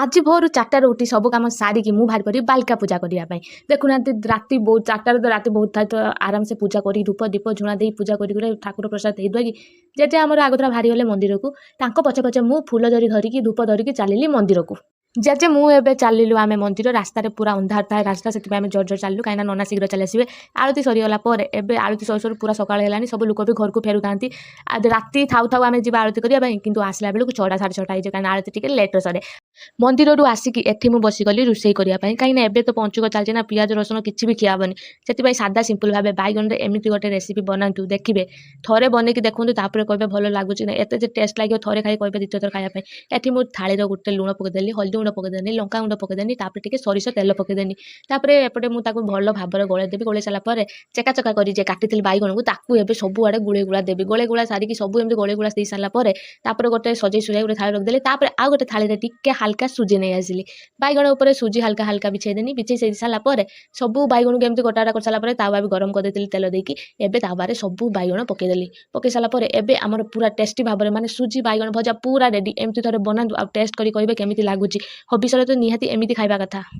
ଆଜି ଭୋରୁ 4ଟାରୁ ଉଠି ସବୁ କାମ ସାରିକି ମୁଁ ବାହାରି ପଡ଼ିବି ବାଲକା ପୂଜା କରିବା ପାଇଁ। ଦେଖୁନାହାନ୍ତି, ରାତି ବହୁତ, 4ଟାରୁ ତ ରାତି ବହୁତ ଥାଏ। ତ ଆରାମସେ ପୂଜା କରି, ଧୂପ ଦୀପ ଝୁଣା ଦେଇ ପୂଜା କରି କରି ଠାକୁର ପ୍ରସାଦ ଦେଇ ଦୁଆକି ଜେଜେ ଆମର ଆଗତୁରା ବାହାରିଗଲେ ମନ୍ଦିରକୁ। ତାଙ୍କ ପଛେ ପଛେ ମୁଁ ଫୁଲ ଜରି ଧରିକି, ଧୂପ ଧରିକି ଚାଲିଲି ମନ୍ଦିରକୁ। ଜେଜେ ମୁଁ ଏବେ ଚାଲିଲୁ ଆମେ ମନ୍ଦିର। ରାସ୍ତାରେ ପୁରା ଅନ୍ଧାର ଥାଏ ରାସ୍ତା, ସେଥିପାଇଁ ଆମେ ଜୋର ଜୋର ଚାଲିଲୁ, କାହିଁକିନା ନନା ଶୀଘ୍ର ଚାଲି ଆସିବେ। ଆଳତି ସରିଗଲା ପରେ ଏବେ ଆଳତି ସରୁ ସରୁ ପୁରା ସକାଳ ହେଲାଣି। ସବୁ ଲୋକ ବି ଘରକୁ ଫେରୁଥାନ୍ତି। ଆଉ ରାତି ଥାଉ ଥାଉ ଆମେ ଯିବା ଆଳତି କରିବା ପାଇଁ, କିନ୍ତୁ ଆସିଲା ବେଳକୁ 6ଟା 6:30 ହେଇଯିବ, କାହିଁକିନା ଆଳତି ଟିକେ ଲେଟ୍ରେ ସରେ। ମନ୍ଦିରରୁ ଆସିକି ଏଠି ମୁଁ ବସିଗଲି ରୋଷେଇ କରିବା ପାଇଁ, କାହିଁକିନା ଏବେ ତ ପଞ୍ଚୁକ ଚାଲିଛି ନା, ପିଆଜ ରସୁଣ କିଛି ବି ଖିଆ ହେବନି। ସେଥିପାଇଁ ସାଦା ସିମ୍ପଲ୍ ଭାବେ ବାଇଗଣରେ ଏମିତି ଗୋଟେ ରେସିପି ବନାନ୍ତୁ। ଦେଖିବେ, ଥରେ ବନେଇକି ଦେଖନ୍ତୁ, ତାପରେ କହିବେ ଭଲ ଲାଗୁଛି ନା। ଏତେ ଯେ ଟେଷ୍ଟ ଲାଗିବ, ଥରେ ଖାଇ କହିବେ ଦ୍ୱିତୀୟ ଥର ଖାଇବା ପାଇଁ। ଏଠି ମୁଁ ଥାଳିର ଗୋଟେ ଲୁଣ ପକେଇଦେଲି, ହଳଦୀ ଗୁଣ୍ଡ ପକେଇଦେଲି, ଲଙ୍କା ଗୁଣ୍ଡ ପକେଇଦେଲି, ତାପରେ ଟିକେ ସୋରିଷ ତେଲ ପକେଇଦେଲି। ତାପରେ ଏପଟେ ମୁଁ ତାକୁ ଭଲ ଭାବରେ ଗୋଳେଇ ଦେବି। ଗୋଳେଇ ସାରିଲା ପରେ ଚେକା ଚେକା କରି ଯେ କାଟିଥିଲି ବାଇଗଣକୁ, ତାକୁ ଏବେ ସବୁଆଡ଼େ ଗୋଳେଇ ଗୁଳା ଦେବି। ଗୋଳେଇ ଗୁଳା ସାରିକି ସବୁ ଏମିତି ଗୋଳେଇ ଗୁଳା ଦେଇ ସାରିଲା ପରେ ତାପରେ ଗୋଟେ ସଜେଇ ସୁଜାଇ ଗୋଟେ ଥାଳି ରଖିଦେଲି। ତାପରେ ଆଉ ଗୋଟେ ଥାଳିରେ ଟିକେ ହାଲକା ସୁଜି ନେଇ ଆସିଲି। ବାଇଗଣ ଉପରେ ସୁଜି ହାଲକା ହାଲକା ବିଛେଇ ଦେନି। ବିଛେଇ ସାରି ସାରିଲା ପରେ ସବୁ ବାଇଗଣକୁ ଏମିତି ଗୋଟା ଗୋଟା କରିସାରିଲା ପରେ ତାୱା ବି ଗରମ କରିଦେଇଥିଲି ତେଲ ଦେଇକି। ଏବେ ତାୱାରେ ସବୁ ବାଇଗଣ ପକେଇଦେଲି। ପକେଇ ସାରିଲା ପରେ ଏବେ ଆମର ପୁରା ଟେଷ୍ଟି ଭାବରେ ମାନେ ସୁଜି ବାଇଗଣ ଭଜା ପୁରା ରେଡ଼ି। ଏମିତି ଥରେ ବନାନ୍ତୁ ଆଉ ଟେଷ୍ଟ କରି କହିବେ କେମିତି ଲାଗୁଛି। ହବିଷରେ ତ ନିହାତି ଏମିତି ଖାଇବା କଥା।